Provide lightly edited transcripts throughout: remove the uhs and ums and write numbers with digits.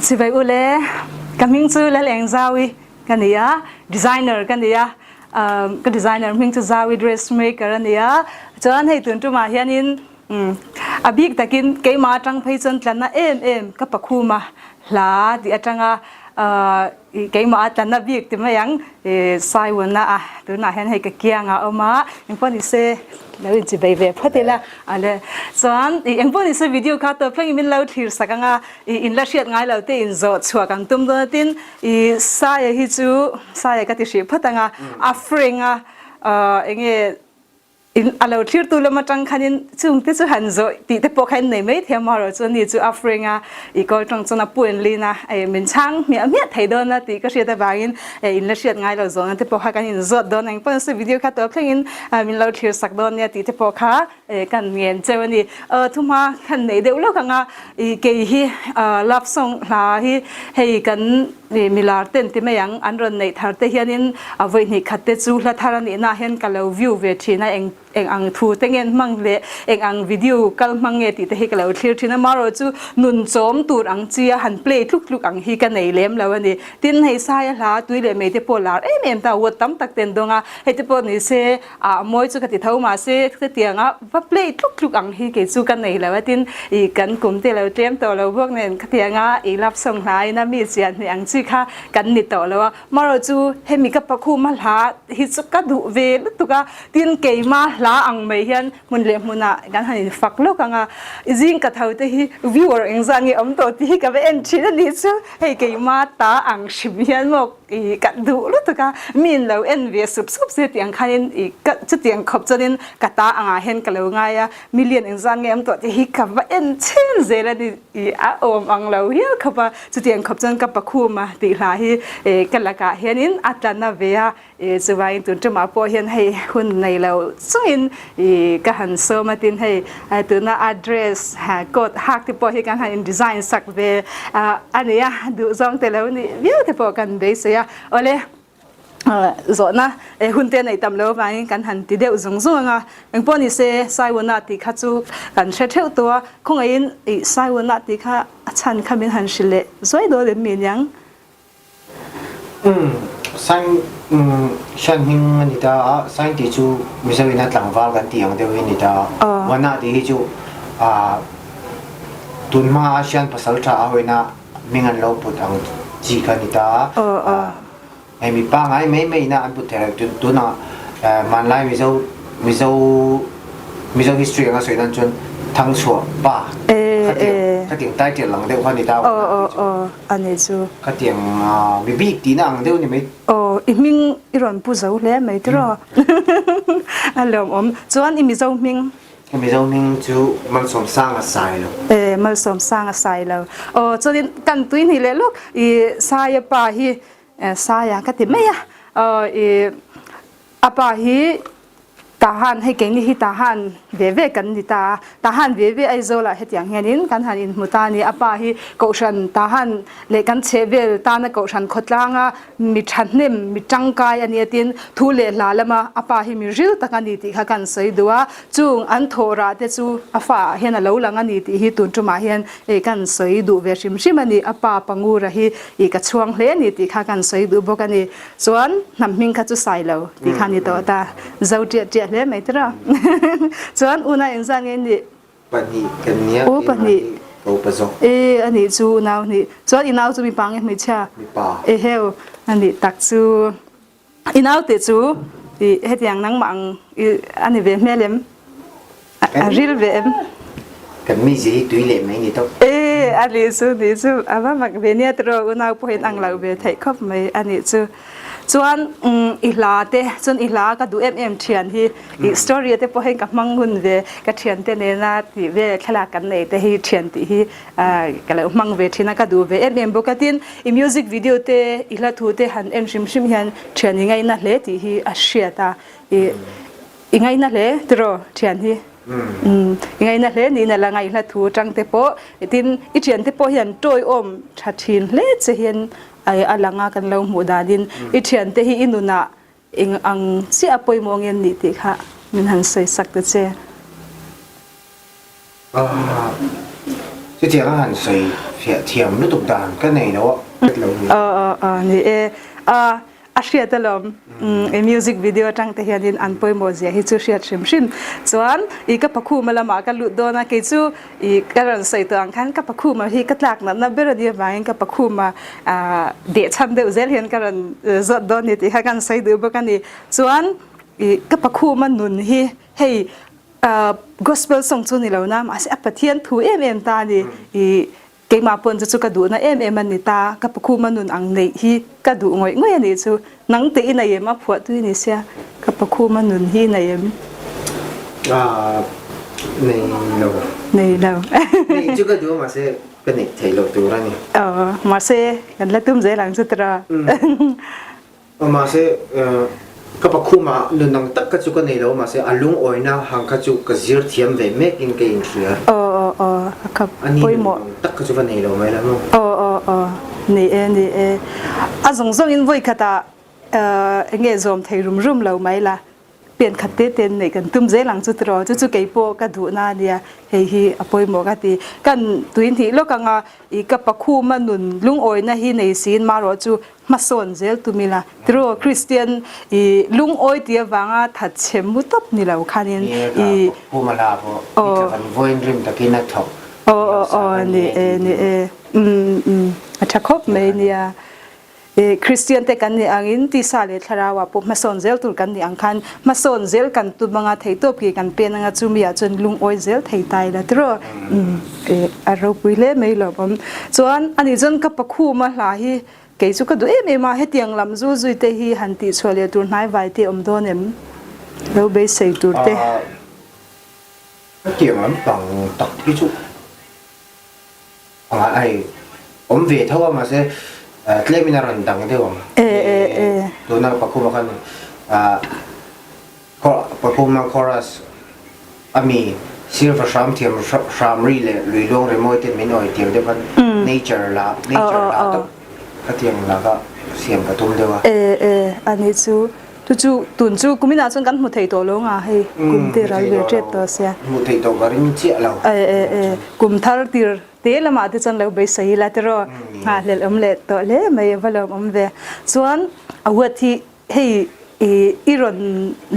Chibai ule, ka hming chu Laleng Zawi ka ni a, designer ka ni a, ka designer hming chu Zawi Dressmaker a ni a, chuan hei tun tumah hianin a bik takin keimah atang phei chuan tlanna em em ka pakhuma hla tih atanga Keimah a tlanna bik ti mai ang i Saiwana a tunah hian hei ka kiang a awm a engpawh ni se lo inchi bei ve phawt ila a le chuan i engpawh ni se video kha tawp thlengin min lo thlir sak ang a i in la hriat ngai lo te in zawh chhuah kan tum dawn a tin i Saia hi chu Saia ka ti hrih phawt ang a a frank a enge In a lo thlirtu lam atang khanin chungte chu han zawh tih te pawh kha in nei mai thei a, amaherawhchu chu ani chu a frank a, i kawl tawng chuan a pu in lin a, eh min chhang hmiah hmiah thei dawn a tih ka hriat avangin eh in la hriat ngai lo zawhna te pawh kha kan inzawt dawn ang pawh nasa video kha tawp thlengin min lo thlir sak dawn nia tih te pawh kha eh kan ngen cheu a ni. Aw thuhma khan nei deuh lawk ang a, i kei hi love song hla hi hei kan i milar ten ti mai ang an rawn neih thar te hianin a vawi hnih khat te chu hla thar a nih nah hian ka lo view ve thin a eng eng ang thu te nge an hmang leh eng ang video kal hmang nge tih te hi ka lo thlir thin a marawh chu nun chawm tur ang chi a han play tluk tluk ang hi ka nei lem lo a ni tin hei saia hla tui leh mei te pawh lar em em ta award tam tak te an dawng a hei te pawh ni se Ah mawi chu ka ti tho mahse khatianga va play tluk tluk ang hi kei chu ka nei lo a tin i kan kum te lo tlem tawh lo bawk nen khatianga i love song hla ina mi chian hnih ang chi kha kan ni tawh lo a marawh chu hemi ka pakhuma hla hi chu ka duh ve lutuk a tin keima hla ang mai hian hmun leh hmunah kan han in fak lawk ang a zing ka tho te hi viewer engzah nge awm tawh tih hi ka va en thin a nih chu hei keima ta ang hrim hian maw I ka duh lutuk a, mi in lo en ve sup sup se tih ang khanin i ka chutiang khawp chuanin ka ta angah hian ka lo ngai a, million engzat nge awm tawh tih hi ka va en chhen zel a ni i a awm ang lo hial khawp a, chutiang khawp chuan ka pakhum a tih hla hi ka lakah hianin a tla na ve a, i chuvangin tun tumah pawh hian hei hun nei lo chungin i ka han sawm a tin hei tuna a dress coat hak te pawh hi kan han in design sak ve a ni a duh zawng te lo nih viau te pawh kan beisei a awle zawhna hun te neih tam lo avangin kan han ti deuh zung zung anga engpawh ni se Saiwana tih kha chu kan hre theuh tawh a khawngaihin i Saiwana tih kha a chhan kha min han hrilh leh zuai dawn em mi niang. Umm Sain umm Shan hming a ni ta a, Sain tih chu Mizo in a tlangval kan tih ang deuh hi a ni ta a, Wana tih hi chu ah tun hma a Shan pasal tha a hawina hming an lo put ang chi kha a ni ta a, ah hei mi pangai mai mai ina an put thei lo tun tunah hmanlai Mizo Mizo Mizo history anga sawi nan chuan Thangchhuah pa khatiang khatiang title ang deuh kha a ni ta a Wana tih chu. A ni chu. Khatiang mi bik tihna ang deuh ni mai. Aw, i hming i rawn pu zo hle mai tiraw? A lawmawm. Chuan i Mizo hming? Ka Mizo hming chu Malsawmsanga Sailo. E, Malsawmsanga Sailo. Aw, chuanin kan tui hnih leh lawk i Saia pa hi Saia ka ti mai a. Aw, i a pa hi Tahan, hei keini hi Tahan ve ve kan ni ta a, Tahan ve ve Aizawl ah hetiang hianin kan han inhmu ta a ni. A pa hi Kohhran Tahan leh kan chhehvel tana Kohhran khawtlanga mi thahnem, mi tangkai a nia tin thu leh hla lama a pa hi mi ril tak a ni tih kha kan sawi duh a, chung an thawh rah te chu a fa ah hian a lo lang a ni tih hi tun tumah hian hei kan sawi duh ve hrim hrim a ni. A pa Pangura hi ih ka chhuang hle a ni tih kha kan sawi duh bawk a ni. Chuan hnam hming kha chu sai lo tih kha ni tawh ta. Zo ṭiah ṭiah hle mai tira. Chuan unau engzat nge nih? Pahnih kan nia. U pahnih. Ka upa zawk. E anih chu unau hnih. Chuan i nau chu mipa nge hmeichhia? Mipa. E heu anih tak chu. I nau te chu i hetiang nangmah ang i ani ve hmel em? A ril ve em? Kan mizia hi tui leh mai ni tawp. E a nih chu nih chu a va mak ve nia tiraw unau pawhin ang lo ve theih khawp mai a nih chu. Chuan i hla te chuan i hla ka duh em em thian hi i story te pawh hian ka hmang hun ve ka thian te nena tih vel thlalak kan nei te hi thian tih hi ka lo hmang ve thin a ka duh ve em em bawk a tin i music video te i hla thu te han en hrim hrim hian thian i ngaihna hle tih hi a hriat a i I ngaihna hle tiraw thian hi? Umm i ngaihna hle niin a la ngaihla thu atang te pawh tin i thian te pawh hian tawiawm tha thin hle che hian a lang a kan lo hmuh danin i thian te hi i nunah eng ang chiah a pawimawh nge an nih tih kha min han sawi sak ta che. Chutiang a han sawi fiah thiam lutuk dan ka nei lo a. Aw aw aw ni e. A a hriat alawm. I music video atang te hianin an pawimawh zia hi chu hriat hrim hrim. Chuan i ka pakhuma lamah ka lut dawn a, kei chu i ka rawn sawi tawh ang khan ka pakhuma hi ka tlak natna ber a nih avangin ka pakhuma dehchhan deuh zel hian ka rawn zawt dawn ni tih kha kan sawi duh bawk a ni. Chuan i ka pakhuma nun hi hei gospel song chu ni lo na mahse a Pathian thu em em ta a ni. I keimah pawn chu chu ka duhna em em a ni ta, ka pakhuma nun ang neih hi ka duh ngawih ngawih a nih chu. Nang te i nei em a phuah tui ni sia, ka pakhuma nun hi i nei em? Nei lo. Nei lo. Neih chu ka duh a mahse ka neih theih loh tur a ni. Aw, mahse kan la tum zel ang chu tira. Mahse, ka pakhumah nun ang tak kha chu ka nei lo, mahse a lungawina hang kha chu ka zir thiam ve mek in ka inhria. Aw aw aw, a khap pawimawh. A ni nun ang tak kha chu va nei lo mai la maw? Aw aw aw, ni e ni e. A zawng zawng in vawi khatah enge zawm thei rum rum lo mai la. Pian khat te te neih kan tum zel ang chu tiraw, chu chu kei pawh ka duhna a nia, hei hi a pawimawh ka ti. Kan tui hnih lawk anga i ka pakhuma nun lungawina hi nei siin marawh chu hmasawn zel tum ila tiraw, Kristian i lungawi tih avanga thatchhe mu tawp ni lo khanin i Ni e ka pakhuma la pawh i tla kan vawiin rim takin a thawk Aw aw aw ni e ni e umm umm a tha khawp mai nia. Kristian te kan nih angin tisa leh thlarauah pawh hmasawn zel tur kan nih ang khan hmasawn zel kan tum anga theihtawp ki kan pen anga chumi ah chuan lungawi zel thei ta ila tiraw a ropui hle mai lawmawm. Chuan ani chuan ka pakhuma hla hi kei chu ka duh em em a, hetiang lam zu zui te hi han tihchhuah leh tur hnai vai te awm dawn em? Lo beisei tur te. Hetiang lam pang tak hi chu Hei awm ve tho a mahse tlemin a rawn dang deuh ang. Tuna Pakhuma khan Pakhuma chorus a mi silver hram thiam hram ri leh lui luang ri mawi ten min awi tiang deuh khan nature la nature la tak ka tiang la kha siam ka tum deuh a. A ni chu chu chu tun chu kuminah chuan kan hmu thei tawh lo nga hei kum te ral ve tep tawh sia. Hmu thei tawh ka ring chiah lo. Kum thar tir te lamah te chuan lo beisei ila tiraw nghahhlelh awm leh tawh hle mai a va lawm awm ve. Chuan award hi hei i rawn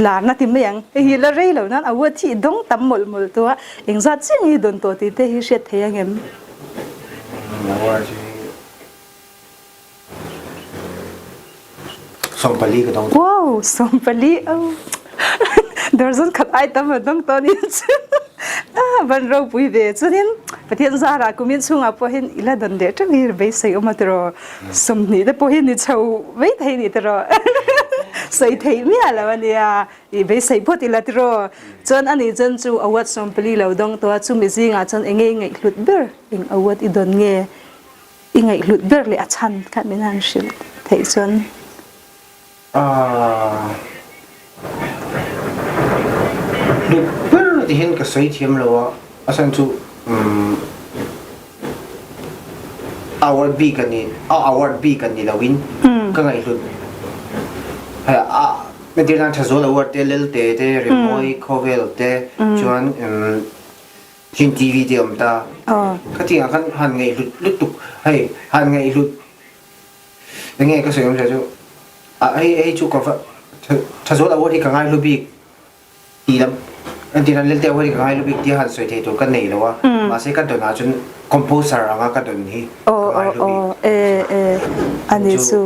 larna ti mai ang hei hi la rei lo nan award hi i dawng tam mawlh mawlh tawh a engzat chiah nge i dawn tawh tih te hi hriat thei ang em? Award hi 40 ka dawng. Wow, 40 oh. Dorzon khat ai tam a dawng tawh ni chu. Ah, van ropui ve chunin Pathian zara kumin chungah pawh hin ila don leh tang hi beisei awm a tiraw. 20 te pawh hi ni chho vei thei ni tiraw. Sawi theih miah lo ania. I beisei phawt ila tiraw. Chuan ani chuan chu award 40 lo dawng tawh a chumi zingah chuan enge i ngaihhlut ber eng award i dawn nge? I ngaihhlut ber leh a chhan kha min han hrilh theih chuan. Hlut ber ti hian ka sawi thiam lo a, a chhan chu award bik a ni a award bik a ni lo in ka ngaihhlut hei a entir nan Thazawl award te Lelte te Rimawi Khawvel te chuan Chin TV te awm ta. Khatiang ah khan han ngaih hlut lutuk hei han ngaih hlut enge ka sawi awm zia chu a hei hei chu ka va Thazawl award hi ka ngai hlu bik tih lam entir nan Lelte award hi ka ngai hlu bik tia han sawi thei tur ka nei lo a mahse ka dawn ah chuan composer anga ka dawn hi ka ngai hlu bik ani chu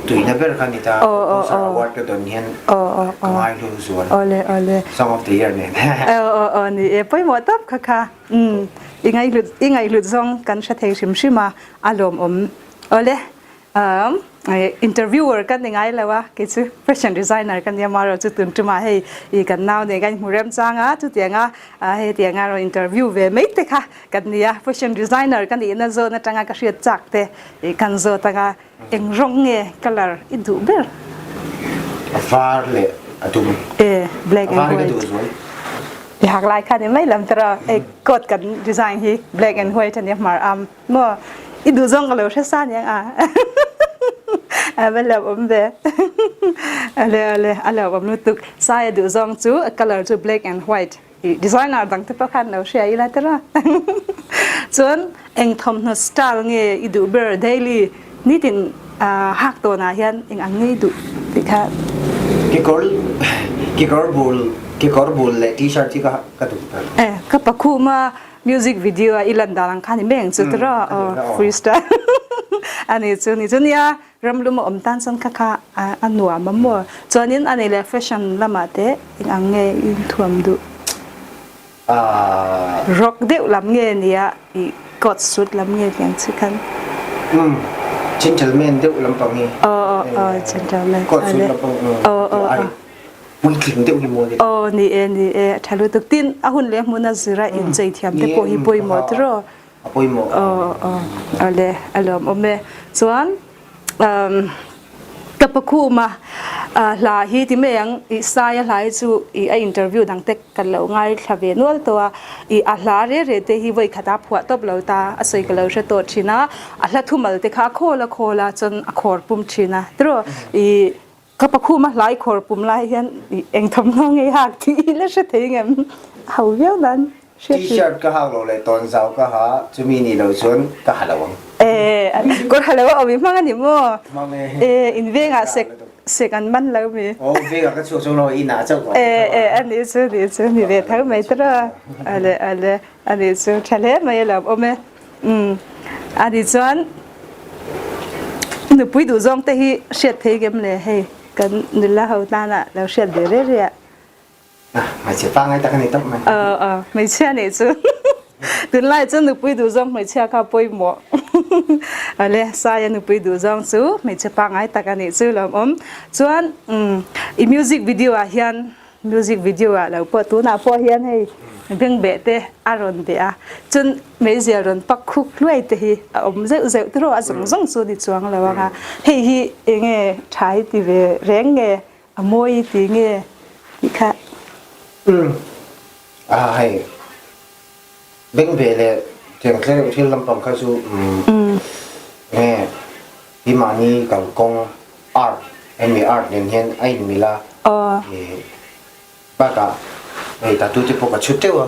Tuina ber kha ni ta, Composer Award ka dawn hian ka ngai hlu zual. Awle awle. Song of the Year nen. Aw aw aw ni e pawimawh tawp kha kha. Um i ngaihhlut i ngaihhlut zawng kan hre thei hrim hrim a, a lawmawm. Awle um interviewer ka ni ngai lo a, kei chu fashion designer ka nia marawh chu tun tumah hei i kan nau nen kan inhmu remchang a, chutianga hetianga rawn interview ve mai te kha kan nia. Fashion designer ka nihna zawn atanga ka hriat chak te i kan zawt anga. Eng rawng nge colour i duh ber? A var leh a dum. E, black and white. A var hi ka white. duh zual. I hak lai khan i mai lam tara e coat kan design hi black and white ania hmar am maw i duh zawng ka lo hre sa niang a. A va lo awm ve. Ale ale a lo awm lutuk. Sai a duh zawng chu a colour chu black and white. I designer dang te pawh khan lo hria ila tira. Chuan eng thawmhnaw style nge i duh ber daily nitin hak tawnah hian eng ang nge i duh tih kha. Kekawr kekawr bul kekawr bul leh t-shirt hi ka ka duh ber. Eh ka pakhuma music video a i lan dan ang khan i meng chu tira freestyle ani chu ni chu nia Ramlum a awm tan chuan kha kha a nuam a maw? Chuanin a nei leh fashion lamah te eng ang nge i inthuam duh? Rock deuh lam nge nia i coat suit lam nge tiang chi khan? Umm gentleman deuh lampang hi. Aw aw aw gentleman. Coat suit lampang aw aw ai puitling deuh hi maw ni? Aw ni e ni e a tha lutuk. Tin a hun leh hmun a zira inchei thiam te pawh hi pawimawh tiraw? A pawimawh. Aw aw ale a lawmawm e. Chuan ka pakhuma hla hi ti mai ang i Saia hla hi chu i a interview dang te ka lo ngaithla ve nual tawh a, i a hla re re te hi vawi khat a phuah tawp lo ta a sawi ka lo hre tawh thin a, a hla thumal te kha a khawl a khawl a chuan a khawr pum thin a tiraw i Ka pakhuma hlai khawr pum lai hian eng thawmhnaw nge hak tih i la hre thei ngem? A ho viau nan hriat thin. T-shirt ka hak lo leh tawnzau ka ha, chumi nih loh chuan ka ha lo ang. E, kawr ha lo a awm i hmang a ni maw? Hmang e. E, in vengah sek sek an man lo mi? Aw, vengah ka chhuak chuang lo, inah chauh ka awm E, e, a nih chu, nih chu, ni ve tho mai tiraw. Ale, ale, a nih chu, tha hle mai a lo awm e. Umm a ni chuan nupui duh zawng te hi hriat thei kem le hei kan nula ho tana lo hriat ve re re a. Hmeichhia pangngai tak a ni tawp mai. Aw aw hmeichhia nih chu tunlai chuan nupui duh zawng hmeichhia kha pawimawh awle Saia nupui duh zawng chu hmeichhe pangngai tak a nih chu lawmawm chuan umm i music video ah hian Music video ah lo pawh tunah pawh hian hei bengbeh te a rawn beh a, chun meizial rawn pak khuk hluai te hi a awm zeuh zeuh te rawh a zawng zawng chu ni chuang lo ang a, hei hi enge tha hi ti ve reng nge a mawi ti nge tih kha. Umm a hei bengbeh leh tiang tlereuh thil lampang kha chu umm nge hi mahni kalkawng Art, hemi art nen hian a inmil a, bakah hei tattoo te pawh ka chhut teuh a,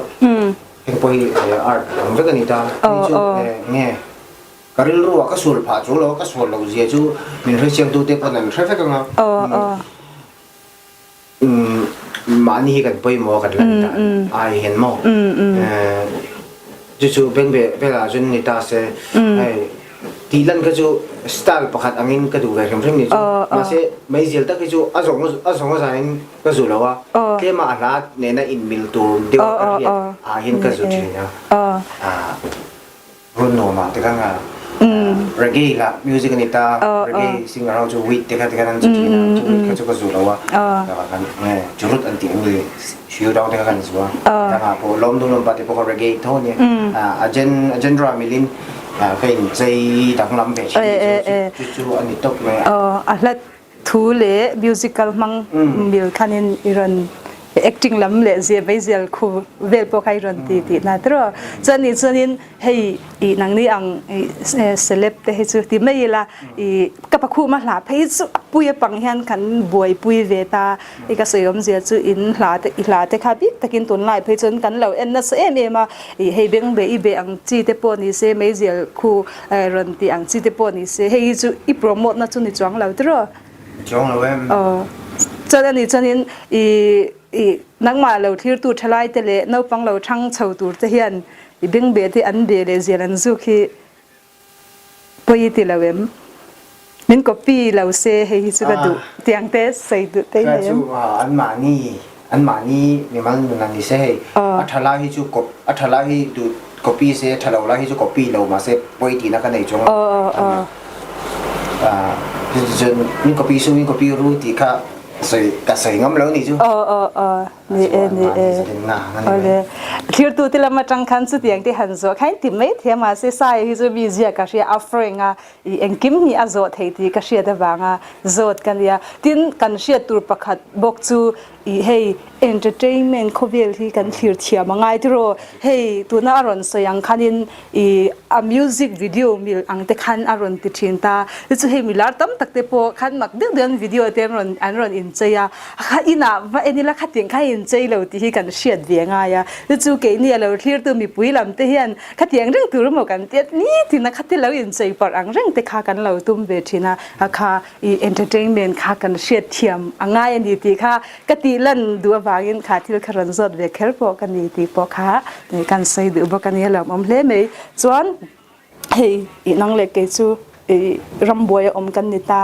heng pawh hi art ang vek a ni ta, hei chu nge ka rilru ah ka sual phah chu lo a, ka sual loh zia chu min hrechiang tu te pawn an hre vek ang a, Mahni hi kan pawimawh a kan lan dan ai hian maw chu chu beng ve velah chuan ni ta se hei tih lan kha chu style pakhat angin ka duh ve hrim hrim ni chu mahse meizial tak hi chu a zawng a zawng a zain ka zu lo a tlema a hla nena inmil tur deuh a ka hriat ah hian ka zu thin a. Run nuamah te khan reggae lah music a ni ta reggae singer ho chu weed te kha te khan an zu thin a chu weed kha chu ka zu lo a kan nge churut an tih ami siu dang te kha kan zu a dangah pawh lawm dum lawm pa te pawh kha reggae tho a nia a gen a genre milin ka in chei danglam ve thin chu chu a ni tawp mai a. A hla thu leh musical hmang mil khanin i rawn acting lam leh zia meizial khu vel pawh kha i rawn ti tih na tiraw chuan nih chuanin hei i nangni ang i celeb te hi chu ti mai ila i ka pakhuma hla phei chu a pui a pang hian kan buaipui ve ta i ka sawi awmzia chu in hla te i hla te kha bik takin tunlai phei chuan kan lo en nasa em em a i hei beng be i be ang chi te pawh ni se meizial khu rawn tih ang chi te pawh ni se hei hi chu i promote na chu ni chuang lo tiraw? Chuang lo em. Aw. Chuan ani chuanin i i nangmah lo thlirtu thalai te leh naupang lo thang chho tur te hian i bengbeh te an be leh zial an zuk hi pawi i ti lo em? Min copy lo se hei hi chu ka duh tiang te sawi duh te nei em? Chu anmahni anmahni mimal nun an ni se hei a tha lai hi chu a tha lai hi duh copy se tha lo lai hi chu copy lo mahse pawi tihna ka nei chuang lo chuan min copy su min copy ru tih kha sawi ka sawi ngam lo ni chu. Aw aw aw ni e ni e awle thirtu te lam atang khan chutiang te han zawh khain ti mai thei a mahse sai hi chu mi zia ka hria a frank a I engkim hi a zawh thei tih ka hriat avanga zawt ka nia. Tin, kan hriat tur pakhat bawk chu i hei entertainment khawvel hi kan thlir thiam a ngai tiraw? Hei tuna a rawn sawi ang khanin i a music video mil ang te khan a rawn ti thin ta. Chu chu hei milar tam tak te pawh khan mak deuh deuh an video te an rawn an rawn inchei a, kha inah va en ila khatiang kha in. inchei lo tih hi kan hriat ve a ngai a. Chu chu keini a lo thlirtu mipui lam te hian khatiang reng tur emaw kan tiat nitin a, khati lo inchei parh ang reng te kha kan lo tum ve thin a, a kha i entertainment kha kan hriat thiam a ngai a ni tih kha ka tih lan duh avangin kha thil kha rawn zawt ve kher pawh ka ni tih pawh kha kan sawi duh bawk a nia lawmawm hle mai. Chuan hei i nang leh kei chu i rambuai a awm kan ni ta,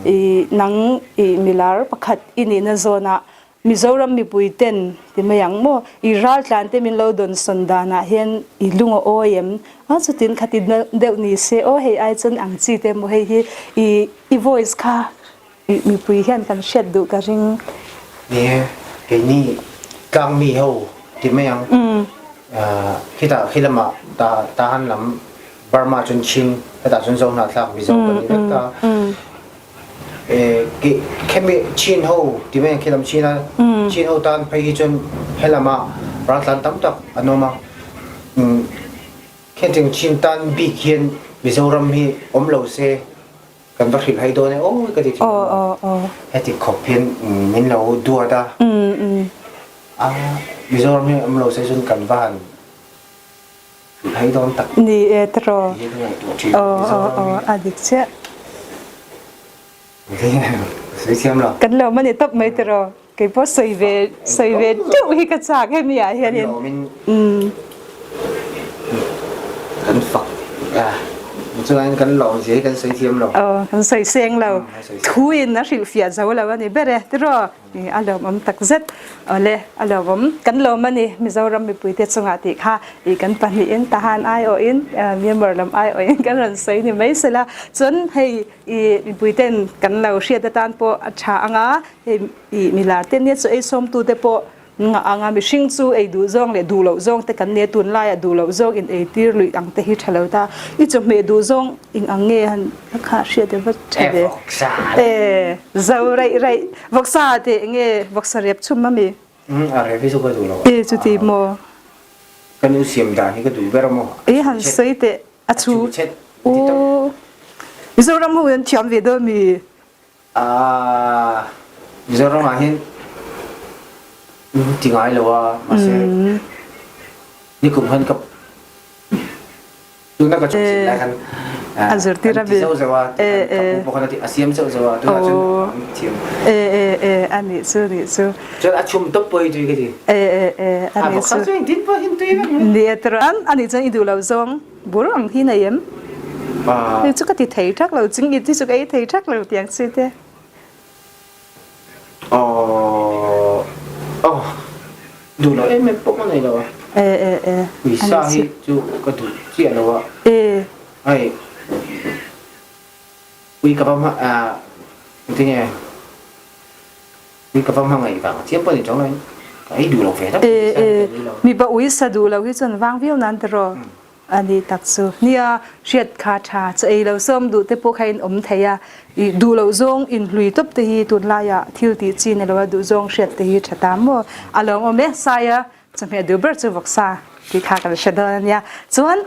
i nang i milar pakhat i nihna zawnah Mizoram mipui ten ti mai ang maw i raltlan te min lo dawn sawn danah hian i lung a awi em? A chutin khati deuh ni se aw hei ai chuan ang chi te maw hei hi i i voice kha i mipui hian kan hriat duh ka ring. Ni e, keini tlangmi ho ti mai ang khitah khi lamah ta tahan lam Burma chuan Chin hetah chuan Zohnahthlak Mizo kan ni vek ta. Khemi Chin ho ti mai ang khi lam Chin a Chin ho tan phei hi chuan helama raltlan tam tak an awm a kheng Chin tan bik hian Mizoram hi awm lo se kan va hrilh hai dawn e aw ka ti thin heti khawp hian min lo duat a a Mizoram hi awm lo se chuan kan va han hrilh hai dawn tak ni e tiraw a dik chiah Kan lo mani tawp mai tiraw kei pawh sawi ve sawi ve teuh hi ka chak hemi ah hianin kan fak chuan kan lawm zia hi kan sawi thiam lo aw kan sawi seng lo thu in a hrilhfiah zo lo ani ber e tiraw a lawmawm tak zet awle a lawmawm kan lawm ani Mizoram mipuite chungah tih kha i kan pahnihin tahan aiawhin Myanmar lam aiawhin kan rawn sawi ni mai sela chuan hei I mipuiten kan lo hriat atan pawh a tha ang a, hei i milar te nia chu ei sawmtute pawh ngah ang a, mihring chu ei duh zawng leh duh loh zawng te kan nia, tunlaiah duh loh zawng in ei tir luih ang te hi tha lo ta, i chawhmeh duh zawng eng ang nge han a kha hriat e va tha ve. E zo raih raih vawksa te eng nge vawksa rep chhum ami? A rep hi chu ka duh lo. E chuti maw? Ka nu siam dan hi ka duh ber a maw? E han sawi teh. A chu u Mizoram ho an thiam ve dawn mi? Ah Mizoram ah hian ti ngai lo a mahse nikum khan ka tuna ka chawk lai khan a zirtir a ti zauh zauh a ka pu pawh khan a ti a siam zauh zauh a tunah chuan thiam e e e a nih chu nih chu chuan a chhum tawp pawh hi tui ka ti e e e a nih chu chu engtin pawh hian tui vek ni e tran a nih chuan i duh lo zawng Bur ang hi nei em? Hei chu ka ti thei thak lo, chingit hi chu ka ei thei thak lo tiang si te. Aw aw duh lo em em pawh ka nei lo a. E e e. Uisa hi chu ka duh chiah lo a. E. Hei ui ka va hma a engtinge Ui ka va hmangaih vang chiam pawh ni tawng lo in ka ei duh lo ve tak E e mipa ui sa duh lo hi chuan vang viau nan tiraw a ni tak chu. Nia hriat kha tha chaw ei lo sawm duh te pawh kha in awm thei a, i duh loh zawng in hlui tawp te hi tunlaiah thil tih chi ni lo a duh zawng hriat te hi tha ta maw a lawm awm e Saia chawhmeh duh ber chu vawksa tih kha kan hre dawn a nia. Chuan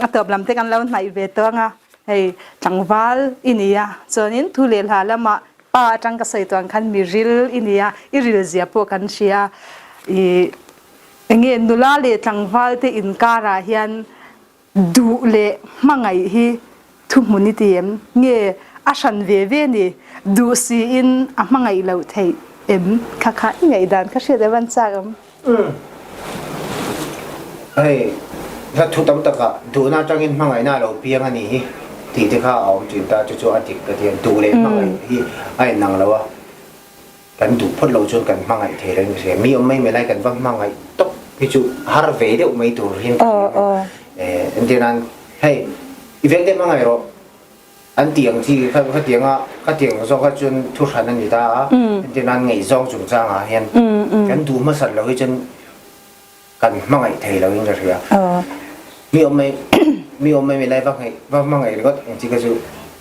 a tawp lam te kan lo hnaih ve tawng a, hei tlangval i ni a chuanin thu leh hla lamah Pa atang ka sawi tuan khan mi ril i nia, i ril zia pawh kan hria. I enge nula leh tlangval te inkarah hian duh leh hmangaih hi thuhmun i ti em? Nge a hran ve ve ni? Duh siin a hmangaih loh theih em? Kha kha i ngaihdan kha hriat em an chak em? Hei, hla thu tam takah duhna atangin hmangaihna a lo piang a nih hi tih te kha a awm thin ta, chu chu a dik ka ti a, duh leh hmangaih hi a inang lo a, kan duh phawt lo chuan kan hmangaih thei reng si a, mi awm mai mai lai kan va hmangaih tawp hi chu har ve deuh mai tur hian ka hria a, entir nan hei i veng te hmangaih rawh. An ti ang chi kha khatianga khatiang zawk kha chuan thu hran a ni ta a, entir nan ngaihzawng chungchangah hian kan duh hmasat lo hi chuan kan hmangaih thei lo in ka hria. Mi awm mai mi awm mai milai va ngaih va hmangaih ringawt ang chi kha chu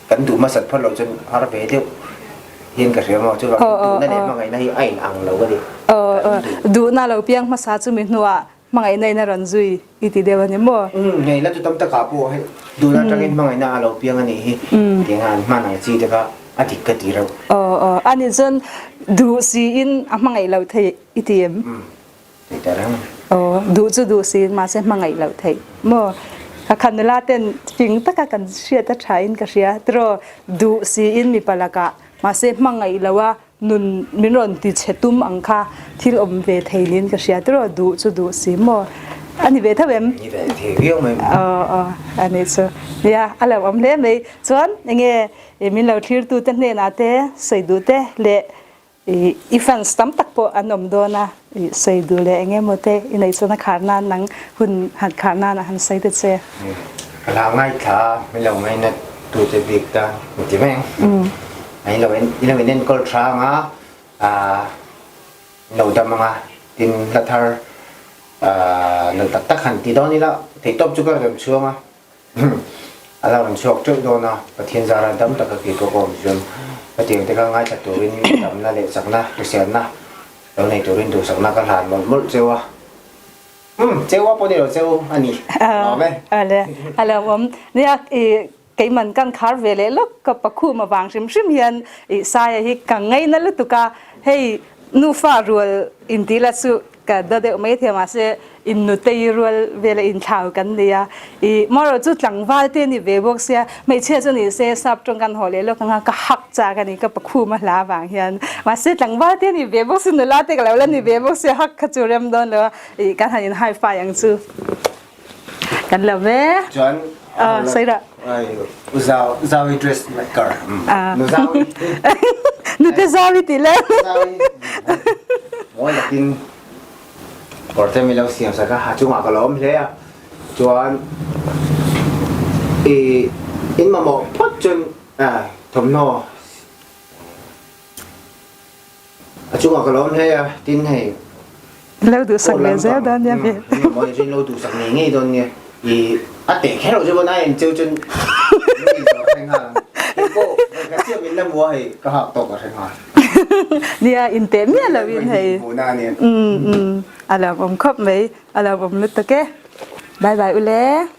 kan duh hmasat phawt lo chuan har ve deuh hian ka hria maw chuvangin duhna leh hmangaihna hi a inang lo a ni. Duhna lo piang hmasa chu mi hnuah Hmangaihna in a rawn zui i ti deuh a ni maw? Umm, hei la chu tam takah pawh hei duhna atangin hmangaihna a lo piang a nih hi tiang an hman ang chi te kha. a dik ka ti reuh. Aw aw ani chuan duh siin a hmangaih loh theih i ti em? Umm thei ta reng. Aw duh chu duh siin mahse hmangaih loh theih maw? Ka khan nula ten fing taka kan hriat a tha in ka hria tiraw duh siin mipa lakah mahse hmangaih loh a nun min rawn ti chhe tum ang kha thil awm ve thei niin ka hria tiraw duh chu duh si maw a ni ve tho em? Ni ve thei viau mai. Aw aw a nih chu nia a lo awm hle mai chuan enge min lo thlir tu te hnenah te sawi duh te leh i fans tam tak pawh an awm dawn a i sawi duh leh enge maw te i nei chuan a khar nan nang hun han khar nan a han sawi ta che. Ka hlau ngaithla min lo ngainat tu te bik ta min ti mai ang. In lo in lo in enkawl tha ang a, ah in lo dam ang a, tin hla thar ah nalh tak tak han ti dawn ila theihtawp chu ka rawn chhuang a, a la rawn chhuak teuh dawn a, Pathian zara dam taka kei pawh ka awm chuan hetiang te kha ngaithla turin damna leh chakna hriselna lo nei turin duhsakna ka hlan mawlh mawlh cheu a, umm cheu a pawh ni lo cheu a ni, lawm e. Ale a lo awm nia i Keiman kan khar ve leh lawk ka pakhum avang hrim hrim hian i Saia hi ka ngaina lutuk a, hei nufa rual intih la chu ka da deuh mai thei mahse innutei rual vela inthlau kan ni a, i marawh chu tlangval te ni ve bawk sia hmeichhia chu ni se sap tawng kan haw leh lawk anga ka hak chak a ni ka pakhum a hla avang hian mahse tlangval te ni ve bawk sia nula te ka lo la ni ve bawk sia hak kha chu rem dawn lo a, i kan han in high five ang chu. Kan lo ve. Chuan Sei ra. U zau zawi dress maker. Nu zawi. Nu te zawi ti le. Zawi. Mawi takin kawr te mi lo siam sak a, a chungah ka lo awm hle a. Chuan i in mamawh phawt chuan thawmhnaw A chungah ka lawm hle a, tin hei Lo duhsak leh zel dawn nia ve. Mawi chuan lo duhsak ngei ngei dawn nia. I a teh kher loh chu pawn a en cheu chuan min zawh hre nghal ang. Kei pawh ka chiah min la hmu a hei ka hak tawk ka hre nghal. Nia in teh miah lo in hei. Hmuhna a nia. Um um a lawmawm khawp mai, a lawmawm lutuk e. Bye bye ule.